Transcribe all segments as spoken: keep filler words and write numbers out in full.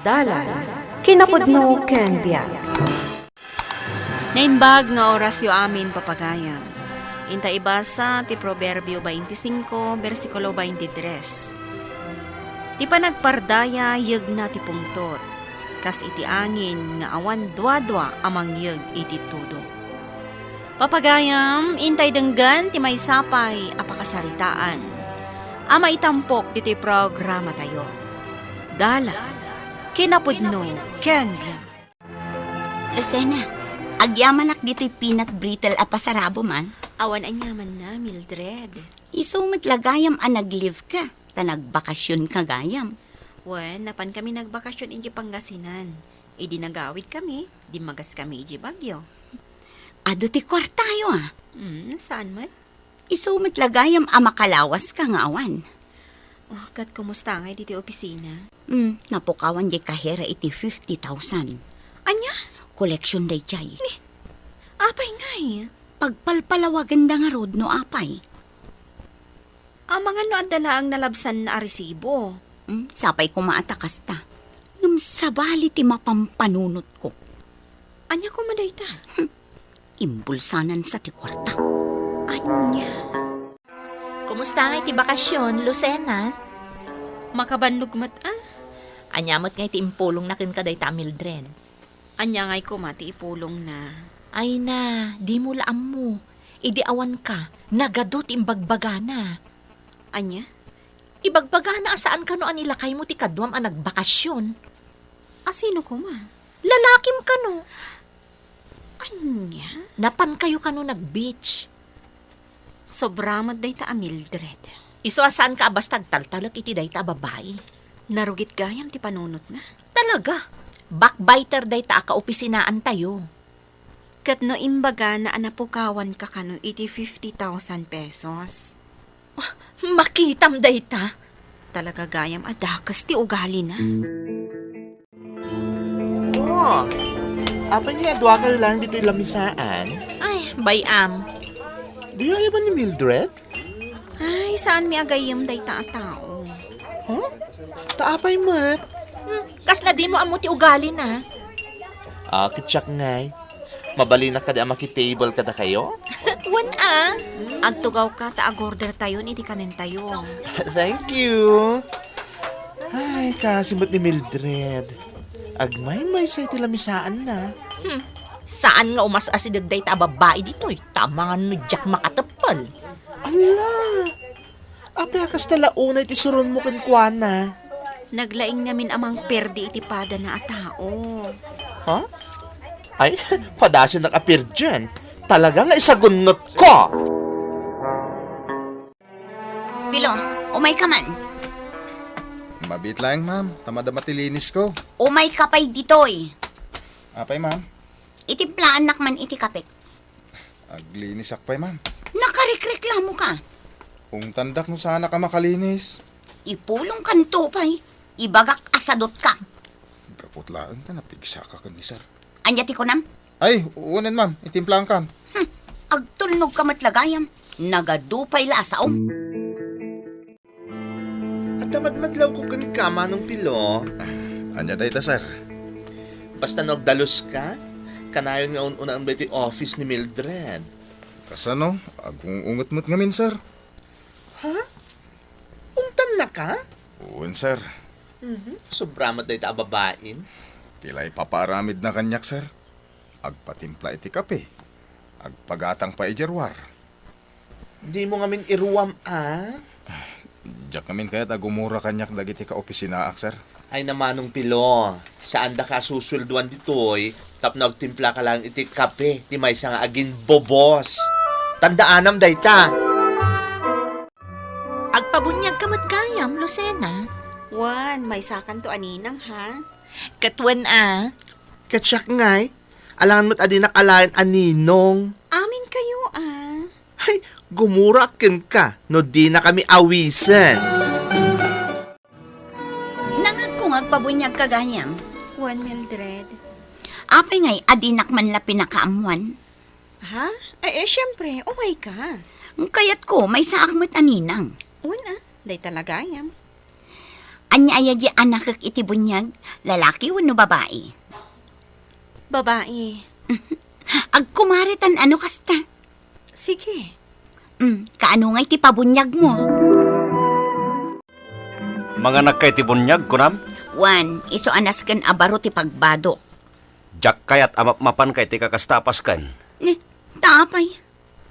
Dalan, kinapudno ken biag. Naimbag nga orasyo amin, papagayam. Inta ibasa ti Proverbio twenty-five, bersikulo twenty-three. Ti panagpardaya, yegna ti pungtot, kas iti angin nga awan duadua a mangyeg iti tudo. Papagayam, intay denggen ti maysa pay a pakasaritaan a maitampok ditoy programatayo. Dalan, kinapudno ken biag. Lucena, agyamanak ditoy peanut brittle a pasarabom, a. Awan aniamanna, Mildred. Isu met la gayam a nag-leave ka, ta nagbakasyon ka gayam. Wen, napan kami nagbakasyon iti Pangasinan. Idi nagawid kami, dimmagas kami iti bagyo. Adu ti kuartayo, a. Hmm, saan met? Isu met la gayam a makalawas ka nga awan. Oh, ket kumusta ngay ditoy opisina? Hmm, napukawan diay kahera iti fifty thousand. Ania? Koleksyon daydiay. Ni, apay ngay? Pagpalpalawagenda ngarud no apay. Amangan no adda laeng nalabsanna a resibo. Hmm, sapay koma a ta kasta. Ngem sabali ti mapampanunotko. Ania koma dayta? Hmm, imbulsanan sa ti kuarta. Ania? Kumusta ngay ti bakasyon, Lucena? Makabannog met, a. Ania met ngay ti impulongna kenka dayta a Mildred? Ania ngay koma ti ipulongna? Ay na, dimo la ammo. Idi awanka, nagadu ti imbagbagana. Ania? Ibagbagana a saan kano a ni lakaymo ti kaduam a nagbakasyon. A sino koma? Lalakim kano. Ania? Napan kayo kano nag-beach. Sobra met dayta a Mildred. Isu a saanka a basta agtaltalek iti dayta a babai. Narugit gayam ti panunotna. Talaga? Backbiter dayta a kaopisinaantayo. Ket no imbagana a napukawanka kano iti fifty thousand pesos? Ah, makitam dayta. Talaga gayam a dakes ti ugalina. Oh, apay nga adua kayo lang ditoy lamisaan? Ay, bay-am. Diyo ayaban ni Mildred? Ay, saanmi a gayyem dayta a tao. Huh? Ta apay met? Hmm, kasla dimo ammo ti ugalina. Ah, ket siak ngay. Mabalinak kadi a makitable kadakayo? Wen a. Agtugawka ta agordertayon iti kanentayo. Thank you. Ay, kaasi met ni Mildred. Agmaymaysa iti lamisaanna. Hmm. Saan nga umas-asideg dayta a babbai ditoy? Ta amangan no diak makateppel. Ala! Apay a kasta la unay ti suronmo kenkuana? Naglaing ngamin a mangperdi iti padana a tao. Ha? Ay, padasennak a perdian. Talaga nga isagunnotko! Pilo, umay ka man. Mabiit laeng, ma'am. Ta madama ti linisko. Umay ka pay ditoy. Apay, ma'am? Itimplaannak man iti kapek. Aglinisak pay, ma'am. Nakarikreklamo ka. Ungtandak no saanak a makalinis. Ipulongkanto pay. Ibagak a sadot ka. Gapu laeng ta napigsaka ken ni sir. Ania ti kunam? Ay, unen, ma'am. Itimplaankan. Hmm. Agtulnog ka met la gayam. Nagadu pay la a saom. Adda madmadlawko kenka, Manong Pilo. Ania dayta, sir? Basta no agdaluska, kanayon nga un-unaem daytoy office ni Mildred. Kasano? Agung-unget met ngamin, sir. Ha? Ungtannaka? Wen, sir. Mhm. Sobra met dayta a babain. Ti la ipapaaramidna kaniak, sir. Agpatimpla iti kape. Agpagatang pay idiay ruar. Dimo ngamin iruam, a? Diak ngamin kayat a gumura kaniak dagiti kaopisinaak, sir. Ay, Manong Pilo, saandaka a susueldoan ditoy tapno agtimplaka laeng iti kape ti maysa nga aginbobos. Tandaanam dayta. Agpabuniagka met gayam, Lucena. Wen, maysakanto a ninang, ha? Ket wen a. Ket siak ngay, alangan met a dinak alaen a ninong. Amin kayo, a. Ay, gumurak kenka no dinakami awisen. Nangagko nga agpabuniagka gayam. Wen, Mildred. Apay ngay a dinak man la pinakaammuan? Ha? Ay, eh, siyempre, umay ka. Kayatko, maysaak met a ninang. Wen a, dayta la gayam. Ania aya di anakek iti buniag? Lalaki wenno babai? Babai. Agkumare tan ano kasta? Sige. Mm, kaano nga iti pabuniagmo? Manganakka iti buniag, kunam? Wen, isu a nasken a baro ti pagbadok. Diak kayat a mapmapanka iti kakasta a pasken. Ni, ta apay?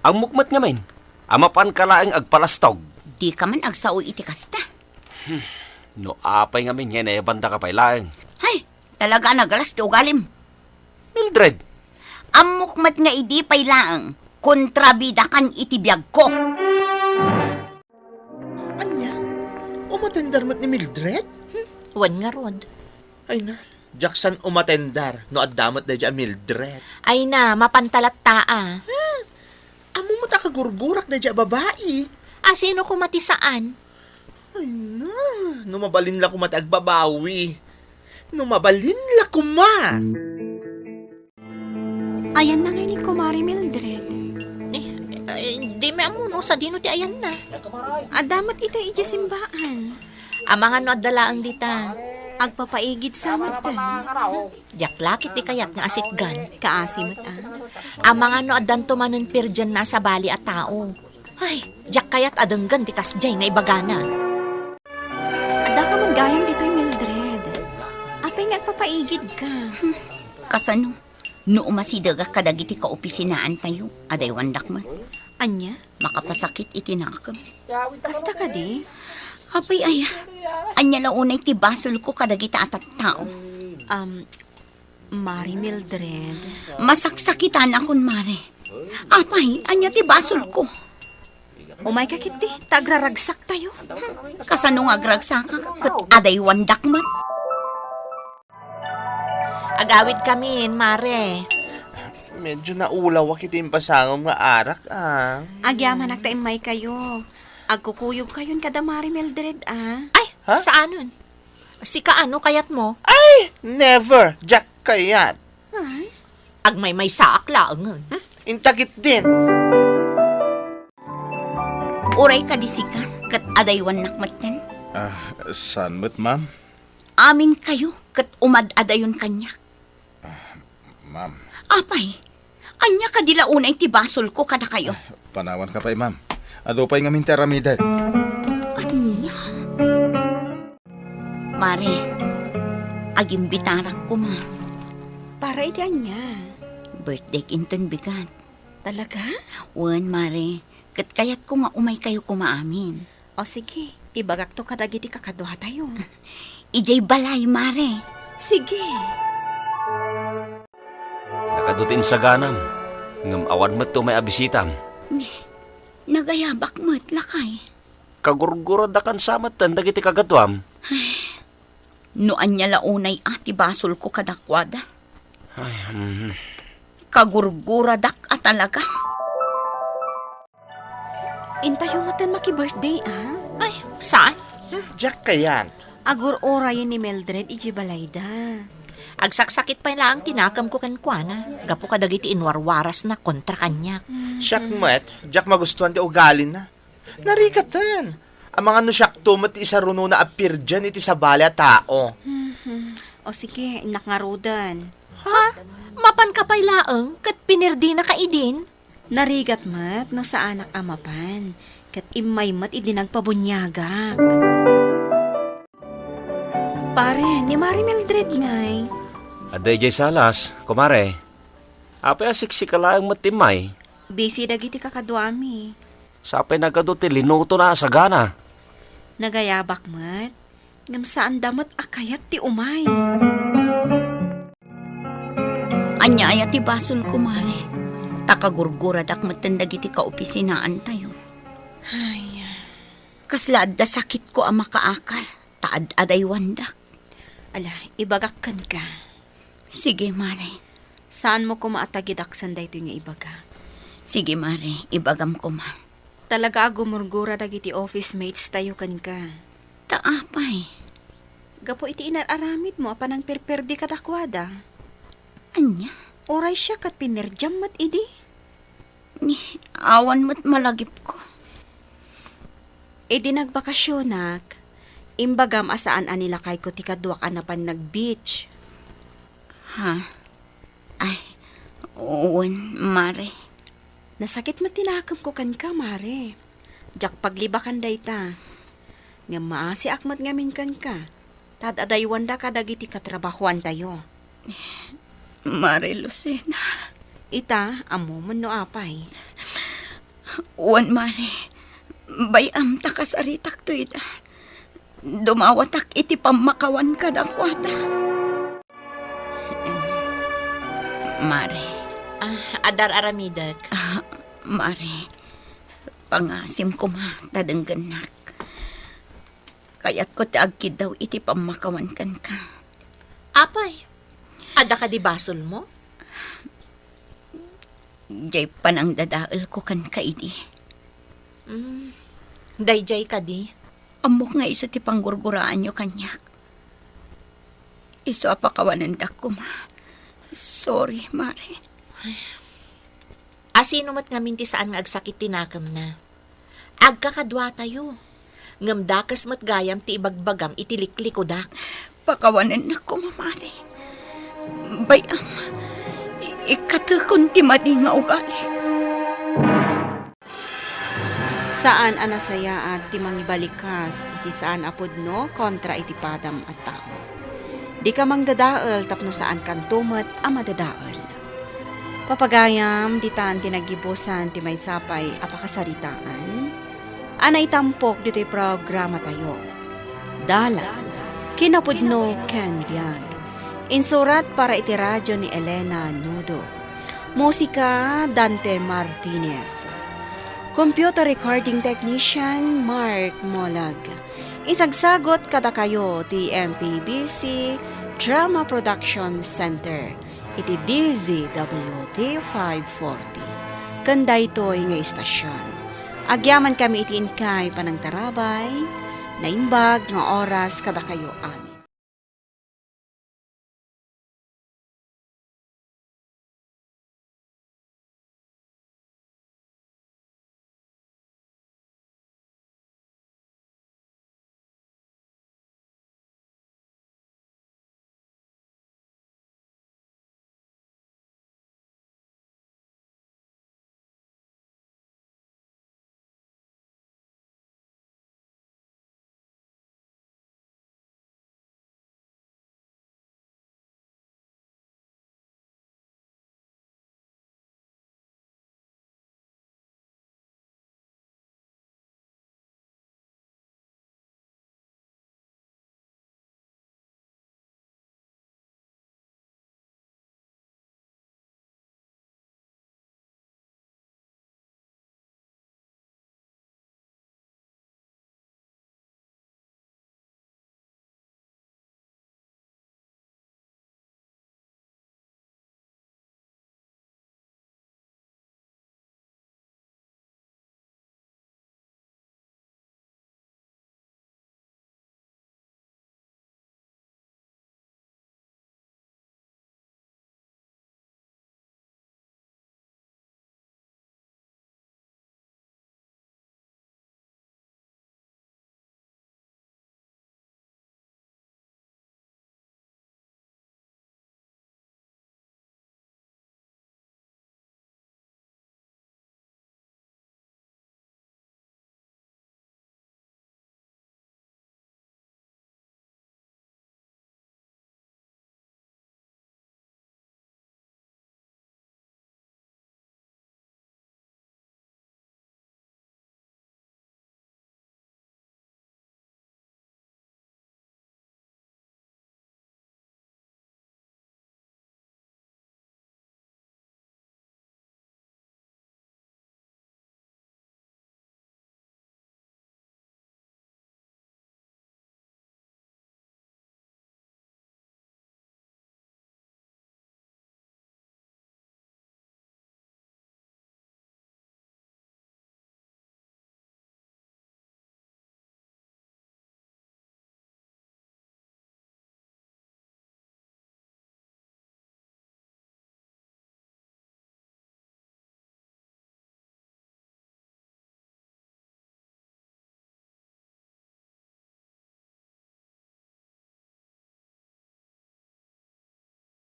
Ammok met ngamin a mapanka laeng agpalastog. Dika man agsao iti kasta. No apay ngamin nga inayabandaka pay laeng? Hay, talaga a nagalas ti ugalim. Mildred! Ammok met nga idi pay laeng, kontrabidakan iti biagko. Ania? Umatender met ni Mildred? Hmm, wen ngarud. Ay na, diak saan umatender no adda met daydiay a Mildred. Ay na, mapanta latta a. Hmm, ammom met a kagurgurak daydiay a babai. A sino koma ti saan? Ay na, no mabalin la koma ti agbabawi. No mabalin la koma. Ayanna ngay ni Kumare Mildred? Eh, eh, dimi ammo no sadino ti ayanna. Adda met ita idiay simbaan. Amangan no adda laeng dita. Agpapaigid sa met. Diak la ket ti kayat nga asitgan. Kaasi met a. Amangan no addanto manen pirdianna a sabali a tao. Ay, diak kayat a denggen ti kasdiay nga ibagana. Adda ka met gayam ditoy, Mildred. Apay nga agpapaigidka? Hmm, kasano? No umasidegak kadagiti kaopisinaantayo, adaywandak met. Ania? Makapasakit iti nakem. Kasta kadi? Apay aya, ania la unay ti basolko kadagita a tattao? Um, Mare Mildred. Masaksakitanakon, Mare. Apay, ania ti basolko? Umayka ketdi, ta agraragsaktayo. Kasano nga agragsakak? Ket adaywandak met. Agawidkamin, Mare. Medyo naulawak iti impasangom nga arak, a. Agyamanak ta immaykayo. Agkukuyogkayon kada Mare Mildred, a. Ay, Ha? Saanen? Sika, ano kayatmo? Ay, never! Diak kayat. Ay? Agmaymaysaak laengen. Hmm? Inta ketdin. Uray kadi sika, ket adaywannak metten? Ah, saan met, ma'am? Aminkayo, ket umad-adayon kaniak. Ma'am. Apay, ania kadi la unay ti basolko kadakayo? Panawanka pay, ma'am. Adu pay ngamin ti aramidek. Ania? Mare, agimbitarak koma. Para iti ania? Birthdayk inton bigat. Talaga? Wen, Mare. Ket kayatko nga umaykayo koma amin. O sige, ibagakto kadagiti kakaduatayo. Idiay balay, Mare. Sige. Nakadutin saganam, ngem awan met ti umay a bisitam. Nagayabak met, lakay. Kagurguradakan sa metten dagiti kagaduam. No ania la unay a ti basolko kadakuada. Ay, mm. Kagurguradak a talaga. Intayo metten maki-birthday, a? Ay, saan? Hmm, diak kayat. Agur-urayen ni Mildred idiay balayda. Agsaksakit pay laeng ti nakemko kenkuana, gapu kadagiti inwarwarasna kontra kaniak. Siak met, diak magustuan ti ugalina. Narigaten. Amangan no siakto met ti isarunona a pirdian iti sabali a tao. Mhm. O sige, innak ngaruden. Ha? Mapanka pay laeng ket pinirdinaka idin? Narigat met no saanak a mapan, ket immay met idi nagpabuniagak. Pare, ni Mare Mildred ngay? Adda idiay salas, kumare. Apay a siksika laeng met ti immay? Busy dagiti kakaduami. Sapay nagadu ti linutona a sagana. Nagayabak met, ngem saanda met a kayat ti umay. Ania aya ti basolko, Mare? Ta kagurguradak metten dagiti kaopisinaantayo. Ay. Kasla adda sakitko a makaakar, ta ad-adaywandak. Ala, ibagak kenka. Sige, Mare. Saanmo koma a tagidaksan daytoy nga ibagak. Sige, Mare, ibagam koma. Talaga a gumurgura dagiti office mates tayo kenka. Ta apay? Gapu iti inar-aramidmo a panangperperdi kadakuada. Ania? Uray siak ket pinerdiam met idi. Ni, awan met malagipko. Idi nagbakasionak, Imbagam a saan a nilakayko ti kaduak a napan nag-beach. Ha? Ay, wen, Mare. Nasakit met ti nakemko kenka, Mare. Diak paglibakan dayta. Ngem maasiak met ngamin kenka. Ta ad-adaywanda kadagiti katrabahoantayo. Mare Lucena. Ita, ammom no apay. Wen, Mare. Bay-am ta kasaritak dayta. Dumawatak iti pammakawan kadakuada. Mare. Ah, adda ar-aramidek. Ah, Mare, pangasim koma ta denggennak. Kayatko ti agkiddaw iti pammakawan kenka. Apay, adda kadi basolmo? Diay panangdadaelko kenka idi. Mm, daydiay kadi? Ammok nga isu ti panggurguraanyo kaniak. Isu a pakawanendak koma. Sorry, Mare. Asino met ngamin ti saan nga agsakit ti nakemna? Agkakaduatayo. Ngem dakes met gayam ti ibagbagam iti liklikudak. Pakawanennak koma, Mare. Bay-am, i-, ikkatekon ti madi nga ugalik. Saan a nasayaat ti mangibalikas iti saan a pudno kontra iti padam a tao. Dika mangdadael tapno saankanto met a madadael. Papagayam, ditan ti naggibusan ti maysa pay a pakasaritaan a naitampok ditoy programatayo. Dalan, kinapudno ken biag. Insurat para iti radyo ni Elena Nudo. Musika, Dante Martinez. Computer recording technician, Mark Molag. Isagsagot kadakayo ti M P B C Drama Production Center iti D Z W T five forty. Ken daytoy nga istasion, agyamankami iti inkay panangtarabay, naimbag nga oras kadakayo amin.